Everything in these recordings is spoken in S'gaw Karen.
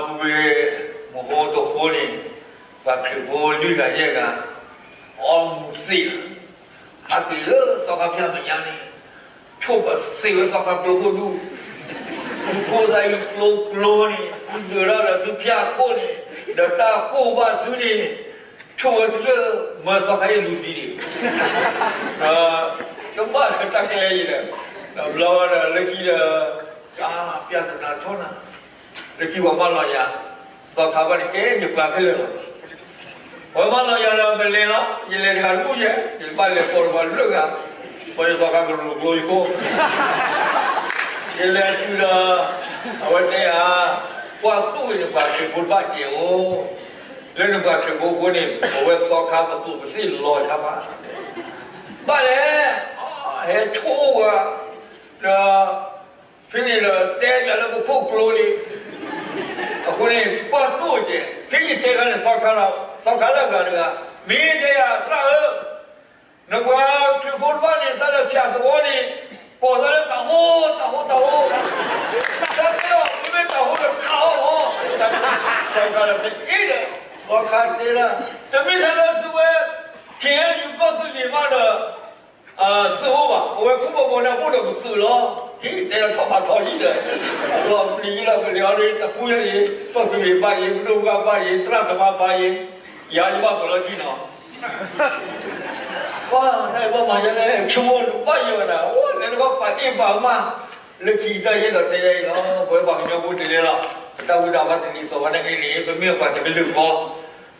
ဝ့ၢ်မဟိတဃိန့ၣ် ပှၤခရံာ်ဖိလွံၢ်ဂၤယဲၢ်ဂၤ အီမူၤသ့ၣ်လီၤ. ဟးက့ၤလၢသီခါဖၠၣ်မဲာ်ညါန့ၣ် ဆိၣ်ပသ့ဝဲသီခါကျိခိၣ်ဒူၣ်, သုခိၣ်သၣ်အံၤကျိကျိန့ၣ် သုဒုးထီၣ်ဒီးသုဖၠၣ်ခိၣ်န့ၣ် ဒီးတၢ်ကိၢ်ဘၣ်သုန့ၣ် ဆိၣ်ဝဲတုၤလၢမၢသီခါယဲၢ်လူၤသံန့ၣ် ဒီးတဘၣ်လၢတၢ်ကျဲအံၤဒီး ဒီးဘျီဝဲဒီးလၢခံဒီး အါ ပျၢ်သနာ်ထီၣ်နၤ လၢခံပှၤမၢလီၤယၤ, သီခါဘၣ်တကဲယပှၤခဲလၢာ်လီၤ. ပှၤမၢလီၤယၤဒီးပလဲၤလီၤ, ယလဲၤတဂၤတဘူၣ်ယဲ, ယဘၣ်လဲၤပိာ်တပှၤလၢဂၤ, ပှၤယသီခါကရူၢ်ကျိယခိၣ်, ယလဲၤတုၤဒီး အဝဲတဲယၤ, ကွၢ်သိၣ်ဝဲနပှၤခရံာ်ဖိတဖၣ်ကဲးအိၣ်, လၢနပှၤခရံာ်ဖိအဃိန့ၣ် ပဝဲသီခါပသိးပသ့ၣ်လီၤဆါဘၣ်, ဘၣ်လဲၣ်, ဟဲဆိၣ်ဝဲ, ဒီး ဖဲန့ၣ်ဒီးတဲပၠးလၢပခိၣ်ကျိန့ၣ်, အဃိန့ၣ် ကွၢ်သိၣ်ကဲး, ဖဲယတဲခါန့ၣ် သီခါလၢအဂၤတဂၤ, မ့ၢ်တဲယၤသရၣ်ဧၢ, နပှၤခရံာ်ဖိတဖၣ်န့ၣ် သးလၢဖၠၣ်သဝီန့ၣ် ကိးသးလၢတၤဟိ, တၤဟိ, တၤဟိ, တၢ်တဲအီၤ မ့မ့ၢ်တၤဟိဒီးခးအီၤလီၤ, သီခါဒီးတအ့ၣ်ဒီး, သီခါတဲဒၣ်, တမ့ၢ်ထဲလၢသုဝဲ ခ့ယုၢ်ကီၢ်သူလ့ၤမးဒီး သုးအိၣ်ဘၣ်, ပဝဲခိၣ်ဘီမီၤန့ၣ် အိၣ်ဒီးပသုးလီၤ. ဟ့ၣ်တဲလီၤထီၣ်ဖးထီလံဒီး, လီၤပျံၤလီၤပလဲၤအီၤဒီး တပူၤညါအံၤ ကီၢ်သူလ့ၤဘၣ်အံၤ ပဒိၣ်ပှၢ်ဘၣ်အံၤ သရၣ်သမါဘၣ်အံၤ, ယၤယဘၣ်ပၢၤလီၤထံနီၤ, ပှၤတၢ်ဘၣ်မၤယဲလဲၣ် ဆိကမိၣ်ဘၣ်ယဲဝဲဒၣ် အိၣ်လဲၤတခီပာ်တ့ၢ်ပာ်ကမၣ်, လၢခံတၢ်ယဲၢ်ဒီးတဲယဲအံၤလီၤ, ပဝဲပှၤကညီဖိတလဲၤလီၤ, ပတၢ်ဘူၣ်တၢ်ဘါတလံၤသီၣ်ဝဲဒၣ်က့ၤန့ၣ် ပမ့ၢ်ပှၤတကလုာ်ဃီ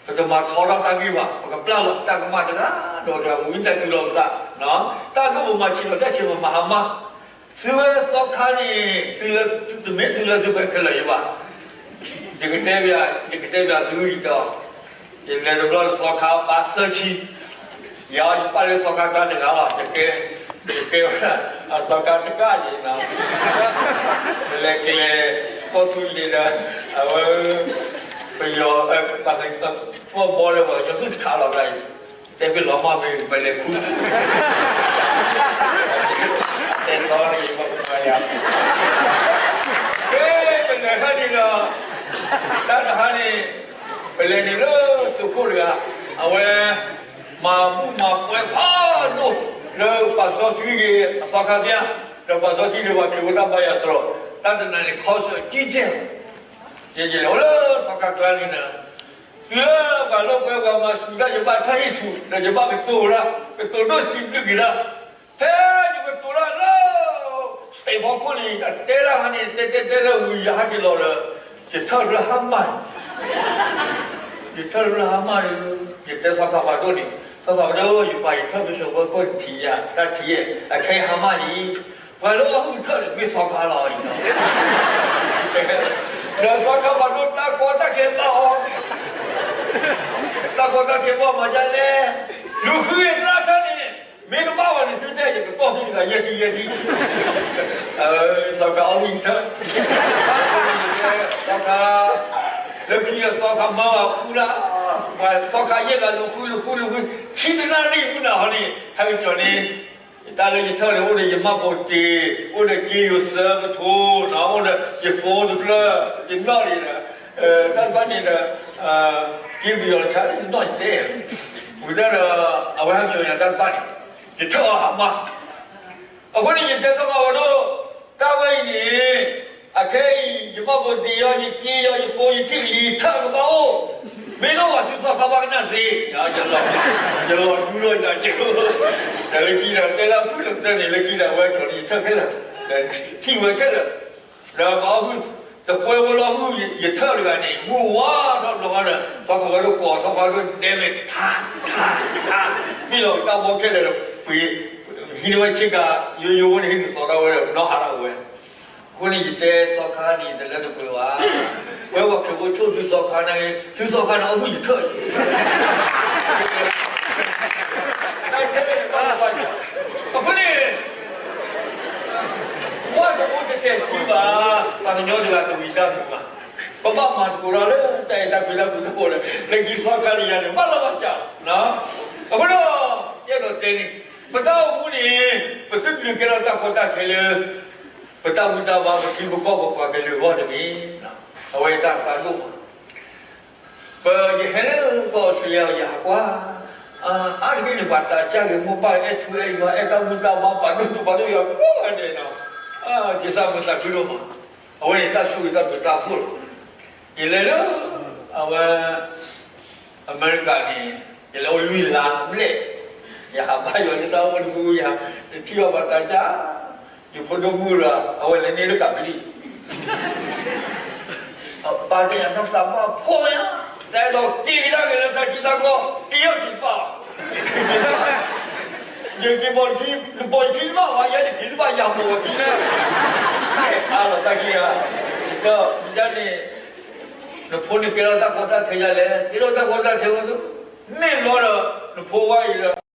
ပတမၤထီထီၣ်တၢ်ဂ့ၢ်ဘၣ်, ပကပျၢ်လီၤတၢ်ကမၣ်တဂၤဒီးတဂၤ ပဝံတၢ်ဒုးလီၤပသး, တၢ်ဒိၣ်ပမၤဆံးလီၤတၢ်ဆံးပမၤဟါမၢ်, သုဝဲသီခါန့ၣ် သုလၢ တမ့ၢ်သုလၢသုဖဲခဲလၢာ်ယဘၣ်, ယကတဲဘၣ်, ယကတဲဘၣ်သုအံၤဒီး, ယလဲၤတဘျီလၢသီခါပာ်သၢဆံ, ယၤယပာ်လၢသီခါတၢ်တဂၤလီၤ, ယကဲ, ယကဲဝဲဒၣ် အသီခါတကးယံၤနီၤ, ပလဲၤကျဲၤ ကီၢ်သူလ့ၤဒီး အဝဲ ပယီၤ ပှၤ ပှၤဘီလၢပှၤကညီသူၣ်တခးလီၤတၢ်အံၤ, တဲဖဲလီၤမၢ်ဖဲပလဲၤခူ, တဲထီၣ်န့ၣ်ပှၤကညီယၤ, ဖဲပလဲၤခါန့ၣ်ဒီး တၢ်တဟါန့ၣ် ပလဲၤန့ၣ်လၢသုးခိၣ်တဂၤ, အဝဲ မၤဘူၣ်မၤပှဲၤဖးဒိၣ် လၢပာ်စီဆှံက့ၤအသီခါဖၠၣ်, ဒီးပာ်စီဆှံက့ၤပှၤခရံာ်ဖိတၢ်ဘါယွၤတြီၤ, တၢ်တနၤန့ၣ် ခီဆၢကံကဲၢ်, ယဲယဲအိၣ်လၢသီခါကျါန့ၣ်ဒီး, တုၤလၢပှၤလိာ်ကွဲပှၤမၤဆူၣ်တၢ် ယဘၣ်ထၢၣ်ဟံၣ်ဆူၣ် ဒီးယဘၣ်ကတိၤဝဲဒၣ်, ကတိၤဒိၣ်စံးဘျုးက့ၤဒၣ်, ဖဲယကတိၤတၢ်လၢ stage ဖီခိၣ်န့ၣ် အတဲဒၣ်ဟါန့ၣ် တဲတဲတဲလၢဝံၤယဟးက့ၤလီၤဒီး ယထၢၣ်လၢဟါမၢ်န့ၣ်, ယထၢၣ်လၢဟါမၢ်ဒီး ယတဲသီခါဖးဒိၣ်န့ၣ်, သီခါဖးဒိၣ် ယပာ်ယထၢၣ်ဖဲဆှၢဖီခိၣ်ထံၣ်ယၤ တၢ်ထံၣ် အခဲအံၤဟါမၢ်လံ, ပှၤလၢအီၣ်ဟုၣ်ထၢၣ်န့ၣ် မ့ၢ်သီခါလီၤအံၤ, ဒီးသီခါဖးဒိၣ်တၢ်ကီတၢ်ခဲဘၣ်အီၤ, တၢ်ကီတၢ်ခဲဘၣ်မၤဒ်လဲၣ်, လူၤဃုဂ့ၤသရၣ်ထၢၣ်န့ၣ် မ့ၢ်တဘၣ်ဝဲန့ၣ် သုတဲယကတီၢ်သုတဂၤယဲၢ်ထံယဲၢ်ထံ, သီခါအီၣ်ဟုၣ်ထၢၣ်, သီခါ လၢခံဒီးသီခါမၢဝဲဃုလၢ်, သီခါယဲၢ်ဂၤလူၤဃုလူၤဃုလူၤဃု, ဆံတနၣ်ရံၣ်မုၢ်နၤဟီန့ၣ် ဟဲက့ၤကၠီၤန့ၣ်, ယတၢ်လၢယထၢၣ်န့ၣ် အိၣ်ဒီးယမှတ်ပုံတင်, အိၣ်ဒီးက့ယိၤသၢကထိ, အိၣ်ဒီးယ phone တဖျၢၣ်, ယနီၣ်န့ၣ်ဒီး, တၢ်တဖၣ်န့ၣ်ဒီး, က့ပယီၤတဆါ ယနီၣ်ယတဲ, ဝံၤတၢ်ဒီး အဝဲဟဲကၠီၤယၤတၢ်တဖၣ်န့ၣ်, ယထၢၣ်အီၤဟါမၢ် အဃိန့ၣ် ယတဲသီခါဖးဒိၣ်, တၢ်ဝဲအံၤန့ၣ်, အခဲအံၤ ယမှတ်ပုံတင်အီၤ ယက့ယီၤ ယ phone ယထံၣ်လံ ယထၢၣ်ကဘၣ်အိၣ်, မ့ၢ်လၢပှၤသုးသီခါဘၣ်ကနၣ်စ့, ယလီၤဒူလီၤယၤက့, တၢ်လၢခံဒီး တဲလၢဖုၣ်လၢပတၢၢ်န့ၣ် လၢခံဒီးအဝဲကၠီၤန့ၣ်ယထၢၣ်ခဲလၢာ်, ထံၣ်ဝဲခဲလၢာ်, ဒီးပှၤအီၣ်ဟုၣ်, တပှဲၤဝဲလီၤဟုၣ် ယထၢၣ်တဂၤန့ၣ် မုၢ်ဝါထီၣ်ဘျီဃီဒီး သီခါဖးဒိၣ်ကိးထီၣ်ဖးဒိၣ်ဒဲမဲာ်ထး, ထး, ထး, မ့ၢ်လီၤတၢ်ဘီခဲလၢာ်ဒီး ပှ့ၤ, ဟံးန့ၢ်ဝဲဆ့ကၤ ယိယိဖိန့ၣ် ဟံးန့ၢ်သီထီၣ်ဝဲဒီး နီၣ်ဟးထီၣ်ဝဲ, အဃိန့ၣ် ယတဲသီခါန့ၣ် တလၢတပှဲၤဘၣ်, ပဝဲပှၤခရံာ်ဖိဆိၣ်သုသီခါန့ၣ်, သုသီခါန့ၣ် အီၣ်ဟုၣ်ယထၢၣ်အံၤ, အဃိန့ၣ် ပှၤတအိၣ်တတဲာ်ထံဘၣ်, ပှၤကညီတဂၤတဝံၤတၢ်မုာ်ဘၣ်, ပဘၣ်မၤသကိးတၢ်လၢတၢ်အဲၣ်တၢ်ကွံတၢ်ဃူတၢ်ဖိးဒီး လၢခံသီခါန့ၣ်ယၤန့ၣ် ဘၣ်လီၤဘၣ်စး, အဃိဒီး ယအဲၣ်ဒိးတဲန့ၣ်, ပတၢ်အိၣ်မူန့ၣ် ပစံးဘျုးကဲထီၣ်တၢ်ကီတၢ်ခဲလၢ ပတၢ်ဘူၣ်တၢ်ဘါ ပထံပကီၢ် ပပှၤကလုာ်အဂီၢ်တဂ့ၤ, အဝဲ တၢ်ပာ်ဒိၣ်မး, ပယဟဲလၢကီၢ်အီစထြ့လယါ ယဟးကွၢ်, အါတက့ၢ်န့ၣ် ပှၤသးစၢ်ဂ့ၤ မိၢ်ပၢ်အဲၣ်ထူအဲၣ်ယွၤ အဲၣ်တၢ်မုၢ်တၢ်ဘါ ပာ်ဒိၣ်ထူပာ်ဒိၣ်ယွၤကိးဂၤဒဲးနီၤ, ယသးမုာ်သးခုဒိၣ်မး, အဝဲန့ၣ်တၢ်ဆိၣ်ဂ့ၤတၢ်ဘျုးတၢ်ဖှိၣ်လီၤ. ယလဲၤလၢ အဝဲ အမဲရကၤန့ၣ် ယလဲၤအိၣ်လွံၢ်လါဘျဲၣ်, ယဟးဘါယွၤလၢတၢ်အိၣ်ဖှိၣ်တဖု ယဟး, ယထံၣ်ဘၣ်ပှၤသးစၢ်, ယဖိဒိၣ်မုၣ်ဒီး အဝဲလဲၤန့ၢ်လၢကးပလံၣ် ပၢ်တဲယၤ သးသးဘၣ်ဖှီၣ်ညါ, သးအဲၣ်ဒိးက့ၤကဒါက့ၤလၢသးကံၢ်သးကီ, က့ၤအီၤက့ၤတဘၣ်ဘၣ်, ယက့ၤပိာ်ခံ, နပိာ်ယခံတဘၣ်ဘၣ်, ယဲယက့ၤတဘၣ် ယပိာ်အခံလၢ, အါလီၤတၢ်ခံဂၤ, ဒီးယန့ၣ်, နဖိန့ၣ်ကဲထီၣ်တၢ်ကီတၢ်ခဲယါလဲၣ်, ကဲထီၣ်တၢ်ကီတၢ်ခဲဝဲ, န့ၣ်ဘျီဒီး နဖိဝါအံၤဒီး